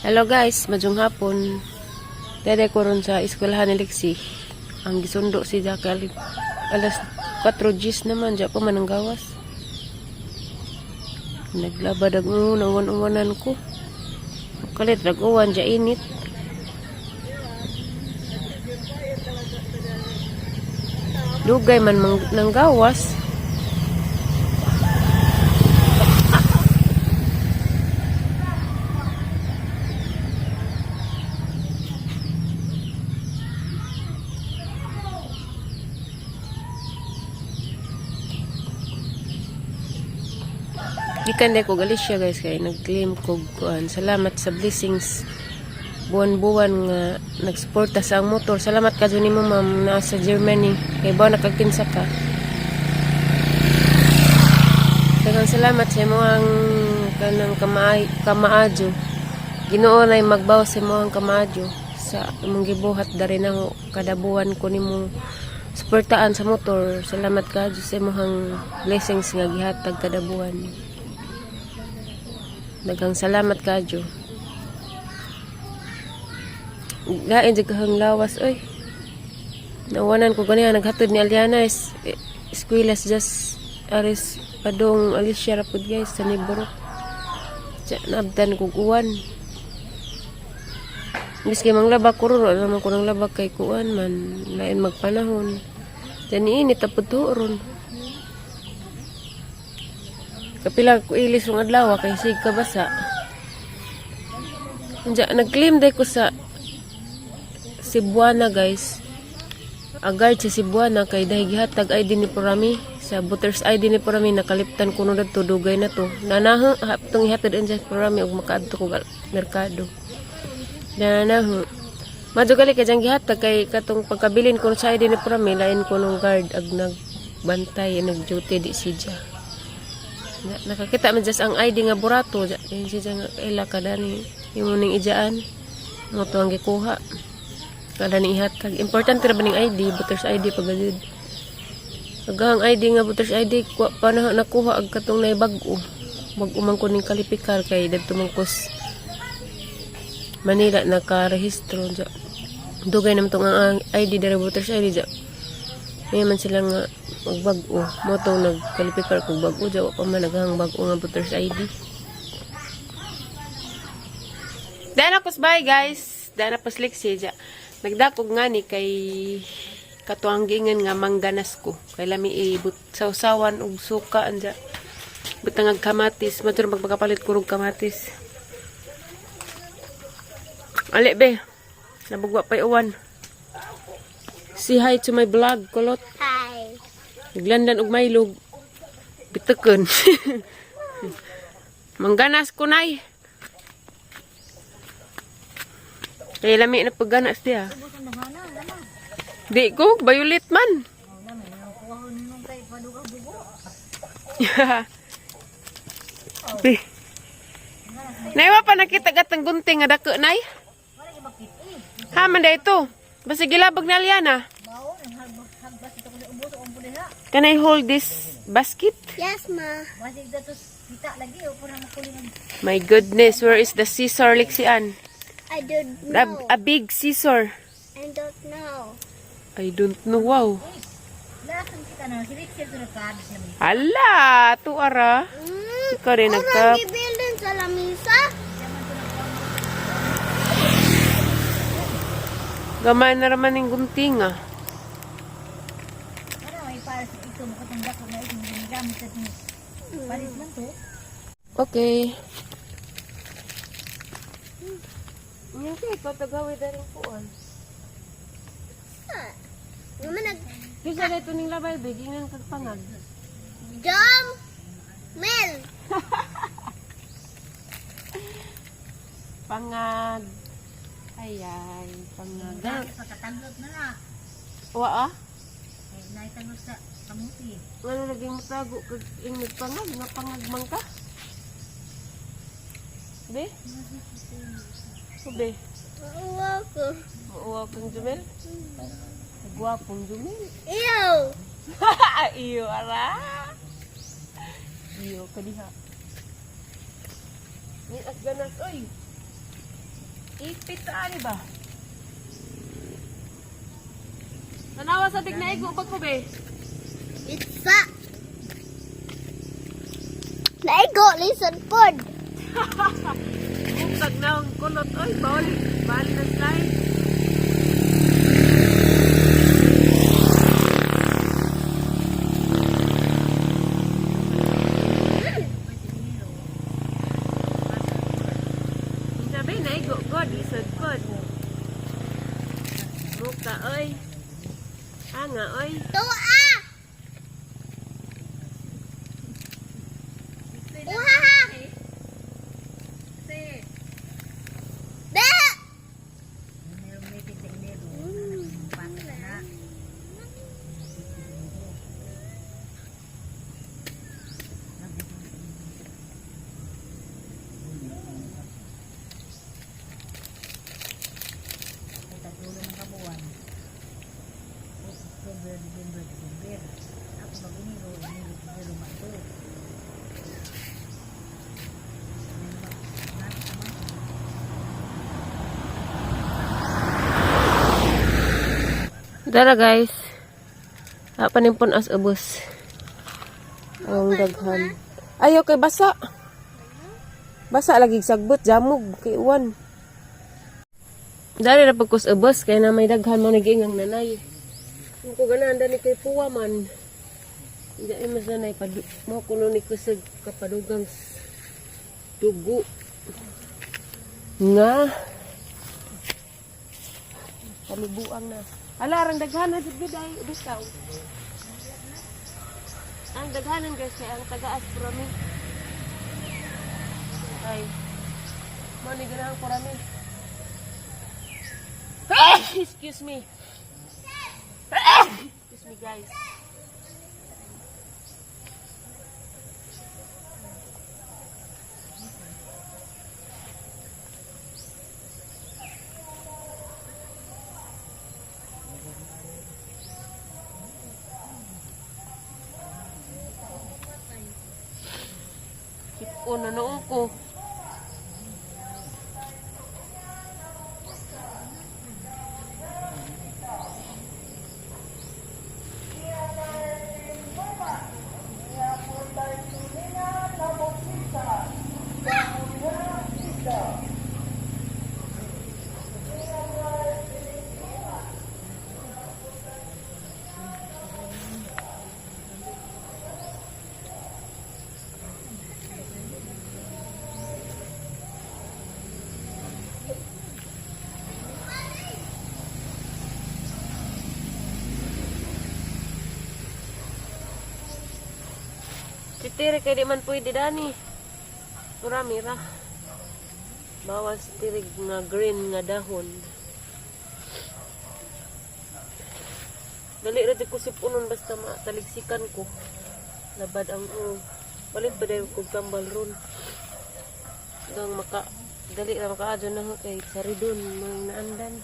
Hello guys, maayong hapon. Dede ko ron sa eskwelahan ni Lexi. Ang gisundo si Jack alas 4 gis naman, diya pa man ang gawas. Naglabad ang uwan-uwanan ko. Kalit rag-uwan, diya init. Dugay man mang, nang gawas. Gikan ko Galicia, guys, kay nag-claim ko kuan. Salamat sa blessings buwan-buwan nga nagsuporta sa ang motor. Salamat ka nimo, ma'am, naa sa Germany. Kay ba nakakinsa ka. Daghang salamat sa imong kanang kamaay kamaadyo. Ginoo nay magbaw sa imong kamaadyo sa imong gibuhat dari nang kada buwan ko nimo suportaan sa motor. Salamat ka sa imong blessings nga gihatag kada buwan. Daghang salamat kadyo. Lain jud kahang lawas oy. Nawanan ko ganiya naghatod ni Aliana is eskwela just aris padong Alicia ra pud, guys, sa Nibro. Diya, naabtan kog uwan. Miski manglaba ko ron, wala naman ko nang laba kay kuan man, lain magpanahon. Diyan niinit tapod ron. Kapila ko ilis rong adlaw kay sig kabasa. Diya, nag-claim day ko sa Cebuana, guys. Agard sa Cebuana kay dahil gihatag ID ni Purami sa voters ID ni Purami, nakaliptan ko no dadto, dugay na to. Nanaho haptong ihatod sa Purami ug makaadto ko merkado. Nanaho. Madyo gali kay diyang gihatag kay katong pagkabilin ko sa ID ni Purami, lain ko nung guard ag nagbantay, nag-duty di siya. Nakakita man just ang ID nga burato ja. Kaya siya nga kaila kada ni imo ning ijaan. Mo to ang gikuha. Kada ni ihatag. Importante ra ba ning ID, voters ID pag gud. Agang ID nga voters ID kuha pa na nakuha ag katong nay bag-o. Bag-o man ko ning kalipikar kay dadto man kos Manila nakarehistro ja. Dugay naman tong ang ID dara, voters ID ja. May man sila nga magbag-o. Mo to nagkalipikar kog bag-o ja, wa pa man naghang bag-o nga voters ID. Dana ko bye, guys. Dana pas Lexi ja. Nagdakog nga ni kay katuang giingan nga mangganas ko. Kay lami ibut sausawan og suka anja. Butang ag kamatis, madto magpakapalit ko og kamatis. Ali be. Nabugwa pa'y uwan. Say hi to my vlog, kulot. Hi. Naglandan og maylog. Bitakon. Mangganas ko, nay. Kaya lami na pagganas diya. Di ko, bayulit man. Bi. Nay, wa pa nakita gatang gunting nga dako, nay? Ha, man ito. Basta gilabag na Liana. Can I hold this basket? Yes, ma. My goodness, where is the scissor, Lixian? I don't A, know. a big scissor. I don't know. I don't know. Wow. Ala, tuara. Ikaw rin nagka Orang gibilin sa lamisa? Gamay na raman yung gunting ah. Ano, may para sa ito, makatanda ko na ito, ginagamit sa paris man to. Okay. Okay, patagawi na rin kuan. Naman nag Bisa na ito ning labay, bigingan kag pangag. Jam Mel. Pangag. Ay ay, pangag. Pagkatanggap na na. Wa ah. Ay, naitanggap sa kamuti. Ngano lagi mo tago kag ingnig pangag, nga pangag man ka? Be? O be? Mauwa ko. Mauwaw kang Jumel? Gwapong Jumel. Ew. Iyo ara. Iyo kadiha. Ni as ganas oy. Ipit ani ba? Tanawa sa bignaigo pag ko be. Itsa. Naigo, listen pod. Bukag na ang kulot oy, bawal bawal na slide. Sabi na igo god isod pod. Muka oy. Anga oy. Tua. Uhaha. Be. Merong meeting sa Enero. Pangit na. Tagulo ng kabuuan. October, November, December. Ako pag Enero, Enero, Enero, Marso. Dara guys. Panimpon as ubos. Ang daghan. Ayaw kay basa. Basa lagi sagbot jamog kay uwan. Dari ra pagkus ubos kay na may daghan mo nagiingang nanay. Kung ko ganahan dani kay puwa man. Hindi ay mas nanay padu mo kuno ni kusog kapadugang dugo. Nga kalibuang na. Ala, arang daghanan jud gid ay bitaw. Ang daghanan guys kay ang tagaas purami. Ay. Mo ni ganahan purami. Excuse me. Excuse me guys. Hipon na noong ko. Titiri kay di man pwede dani. Purami ra. Bawas tirig nga green nga dahon. Dali ra jud ko sipunon basta mataliksikan ko. Labad ang ulo. Palit pa dayon kog tambal ron. Gang maka dali ra makaadyo na ho kay saridon mga naandan.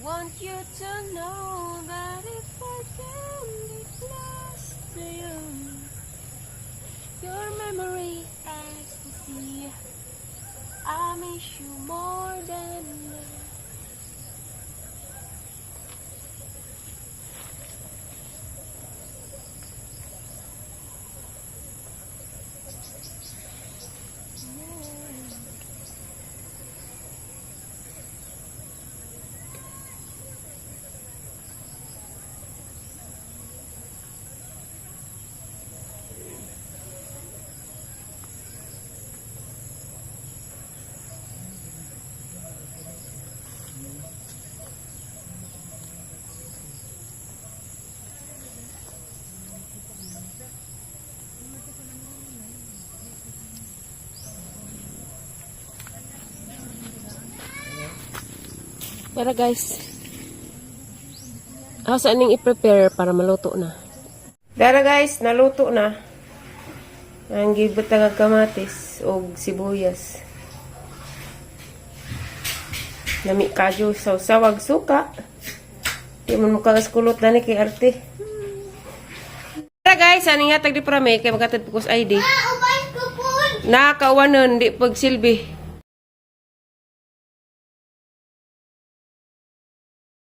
I want you to know that if I can be close to you, your memory ecstasy, I miss you more than life. Para, guys. Asa ning i-prepare para maluto na. Dara, guys, naluto na. Ang gibutang og kamatis og sibuyas. Lami kadyo sawsawag suka. Di man mukagas kulot na ni kay arte. Tara, guys, aning hatag di prame kay magatad pukos ID. Ah, ubay ko pod. Nakauwanon di pagsilbi.